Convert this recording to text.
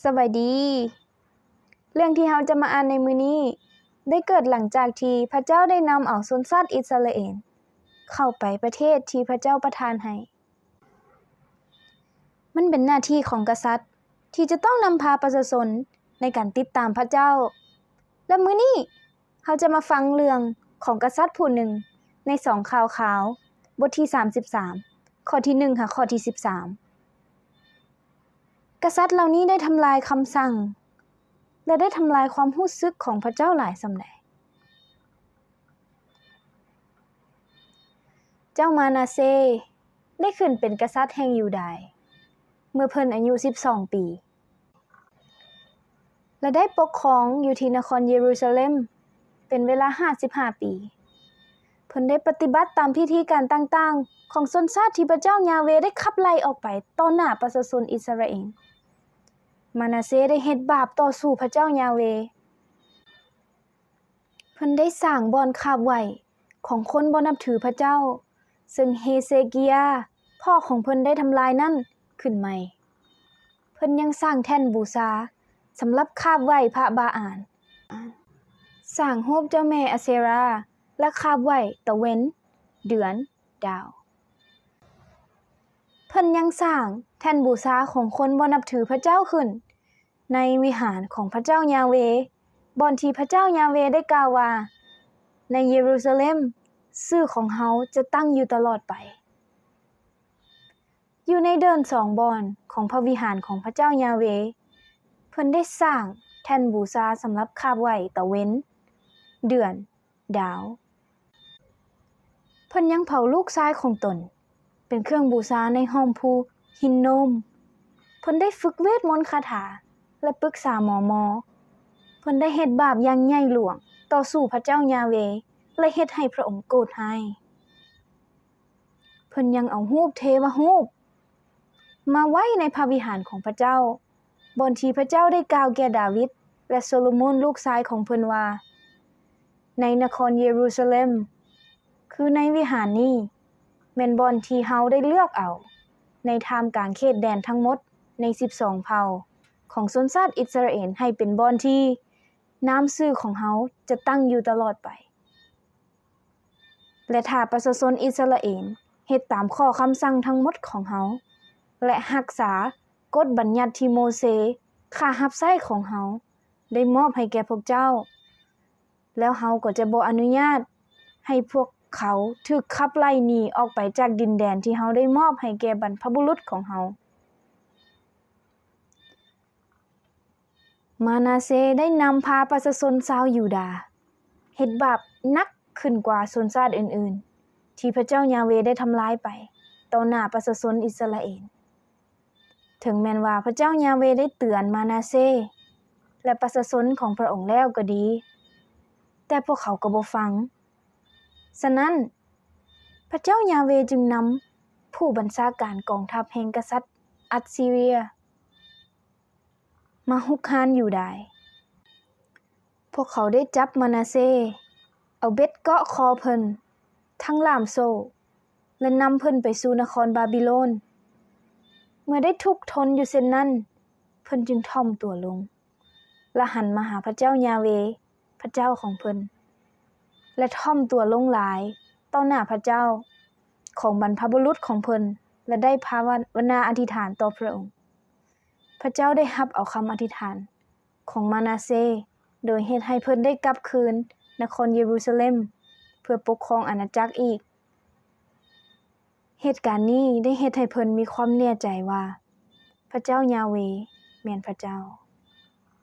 ສະບາຍດີ. ເລື່ອງທີ່ເຮົາຈະມາອ່ານໃນມື້ນີ້ ໄດ້ເກີດຫຼັງຈາກທີ່ພະເຈົ້າໄດ້ນຳເອົາຊົນຊາດອິດສະຣາເອນເຂົ້າໄປປະເທດທີ່ພະເຈົ້າປະທານໃຫ້. ມັນເປັນໜ້າທີ່ຂອງກະສັດທີ່ຈະຕ້ອງນຳພາປະຊາຊົນໃນການຕິດຕາມພະເຈົ້າ. ແລະ ມື້ນີ້ເຮົາຈະມາຟັງເລື່ອງຂອງກະສັດຜູ້ໜຶ່ງໃນສອງຂ່າວຂາວ ບົດທີສາມສິບສາມ ຂໍ້ທີໜຶ່ງຫາຂໍ້ທີສິບສາມ. ກະສັດເຫຼົ່ານີ້ໄດ້ທຳລາຍຄຳສັ່ງ ແລະ ໄດ້ທຳລາຍຄວາມຮູ້ສຶກຂອງພະເຈົ້າຫຼາຍສ່ຳໃດ? ເຈົ້າມານາເຊໄດ້ຂຶ້ນເປັນກະສັດແຫ່ງຢູດາ ເມື່ອເພິ່ນອາຍຸສິບສອງປີ ແລະ ໄດ້ປົກຄອງຢູ່ທີ່ນະຄອນເຢຣູຊາເລັມເປັນເວລາຫ້າສິບຫ້າປີ. ເພິ່ນໄດ້ປະຕິບັດຕາມພິທີການຕ່າງໆຂອງຊົນຊາດທີ່ພະເຈົ້າຢາເວໄດ້ຂັບໄລ່ອອກໄປຕໍ່ໜ້າປະຊາຊົນອິດສະຣາເອນ. ມານາເຊໄດ້ເຮັດບາບຕໍ່ສູ້ພະເຈົ້າຢາເວ. ເພິ່ນໄດ້ສ້າງບ່ອນຂາບໄຫວ້ຂອງຄົນບໍ່ນັບຖືພະເຈົ້າ ເຊິ່ງເຮເຊກີຍາ ພໍ່ຂອງເພິ່ນໄດ້ທຳລາຍນັ້ນຂຶ້ນໃໝ່. ເພິ່ນຍັງສ້າງແທ່ນບູຊາສຳລັບຂາບໄຫວ້ພະບາອານ, ສ້າງຮູບເຈົ້າແມ່ອາເຊຣາ ແລະ ຂາບໄຫວ້ຕາເວັນ, ເດືອນ, ດາວ. ເພິ່ນຍັງສ້າງແທ່ນບູຊາຂອງຄົນບໍ່ນັບຖືພະເຈົ້າຂຶ້ນໃນວິຫານຂອງພະເຈົ້າຢາເວ, ບ່ອນທີ່ພະເຈົ້າຢາເວໄດ້ກ່າວວ່າ, ໃນເຢຣູຊາເລັມ, ຊື່ຂອງເຮົາຈະຕັ້ງຢູ່ຕະຫຼອດໄປ. ຢູ່ໃນເດີ່ນສອງບ່ອນຂອງພະວິຫານຂອງພະເຈົ້າຢາເວ, ເພິ່ນໄດ້ສ້າງແທ່ນບູຊາສຳລັບຂາບໄຫວ້ຕາເວັນ, ເດືອນ, ດາວ. ເພິ່ນຍັງເຜົາລູກຊາຍຂອງຕົນເປັນເຄື່ອງບູຊາໃນຫ້ອມພູຮິນໂນມ. ເພິ່ນໄດ້ຝຶກເວດມົນຄາຖາ ແລະ ປຶກສາໝໍໝໍ. ເພິ່ນໄດ້ເຮັດບາບຢ່າງໃຫຍ່ຫຼວງຕໍ່ສູ້ພະເຈົ້າຢາເວ ແລະ ເຮັດໃຫ້ພະອົງໂກດຮ້າຍ. ເພິ່ນຍັງເອົາຮູບເທວະຮູບມາໄວ້ໃນພະວິຫານຂອງພະເຈົ້າ, ບ່ອນທີ່ພະເຈົ້າໄດ້ກ່າວແກ່ດາວິດ ແລະ ໂຊໂລໂມນລູກຊາຍຂອງເພິ່ນວ່າ, ໃນນະຄອນເຢຣູຊາເລັມ, ຄືໃນວິຫານນີ້, ແມ່ນບ່ອນທີ່ເຮົາໄດ້ເລືອກເອົາ, ໃນທ່າມກາງເຂດແດນທັງໝົດໃນສິບສອງເຜົ່າຂອງຊົນຊາດອິດສະຣາເອນ ໃຫ້ເປັນບ່ອນທີ່ນາມຊື່ຂອງເຮົາຈະຕັ້ງຢູ່ຕະຫຼອດໄປ. ແລະ ຖ້າປະຊາຊົນອິດສະຣາເອນເຮັດຕາມຂໍ້ຄຳສັ່ງທັງໝົດຂອງເຮົາ ແລະ ຮັກສາກົດບັນຍັດທີ່ໂມເຊ ຂ້າຮັບໃຊ້ຂອງເຮົາ ໄດ້ມອບໃຫ້ແກ່ພວກເຈົ້າ, ແລ້ວເຮົາກໍຈະບໍ່ອະນຸຍາດໃຫ້ພວກເຂົາຖືກຂັບໄລ່ໜີອອກໄປຈາກດິນແດນທີ່ເຮົາໄດ້ມອບໃຫ້ແກ່ບັນພະບຸລຸດຂອງເຮົາ. ມານາເຊໄດ້ນຳພາປະຊາຊົນຊາວຢູດາເຮັດບາບໜັກຂຶ້ນກວ່າຊົນຊາດອື່ນໆ ທີ່ພະເຈົ້າຢາເວໄດ້ທຳລາຍໄປຕໍ່ໜ້າປະຊາຊົນອິດສະຣາເອນ. ເຖິງແມ່ນວ່າພະເຈົ້າຢາເວໄດ້ເຕືອນມານາເຊ ແລະ ປະຊາຊົນຂອງພະອົງແລ້ວກໍດີ, ແຕ່ພວກເຂົາກໍບໍ່ຟັງ. ສະນັ້ນ, ພະເຈົ້າຢາເວຈຶ່ງນຳຜູ້ບັນຊາການກອງທັບແຫ່ງກະສັດອັດຊີເຣຍ ມາຮຸກຮານຢູດາ. ພວກເຂົາໄດ້ຈັບມານາເຊ, ເອົາເບັດເກາະຄໍເພິ່ນ, ທັງລ່າມໂສ້ ແລະ ນຳເພິ່ນໄປສູ່ນະຄອນບາບິໂລນ. ເມື່ອໄດ້ທຸກທົນຢູ່ເຊັ່ນນັ້ນ, ເພິ່ນຈຶ່ງຖ່ອມຕົວລົງ ແລະ ຫັນມາຫາພະເຈົ້າຢາເວ, ພະເຈົ້າຂອງເພິ່ນ, ແລະ ຖ່ອມຕົວລົງຫຼາຍຕໍ່ໜ້າພະເຈົ້າຂອງບັນພະບຸລຸດຂອງເພິ່ນ ແລະ ໄດ້ພາວະນາອະທິຖານຕໍ່ພະອົງ. ພະເຈົ້າໄດ້ຮັບເອົາຄຳອະທິຖານຂອງມານາເຊ ໂດຍເຮັດໃຫ້ເພິ່ນໄດ້ກັບຄືນນະຄອນເຢຣູຊາເລັມ ເພື່ອປົກຄອງອານາຈັກອີກ. ເຫດການນີ້ໄດ້ເຮັດໃຫ້ເພິ່ນມີຄວາມແນ່ໃຈວ່າ ພະເຈົ້າຢາເວແມ່ນພະເຈົ້າ.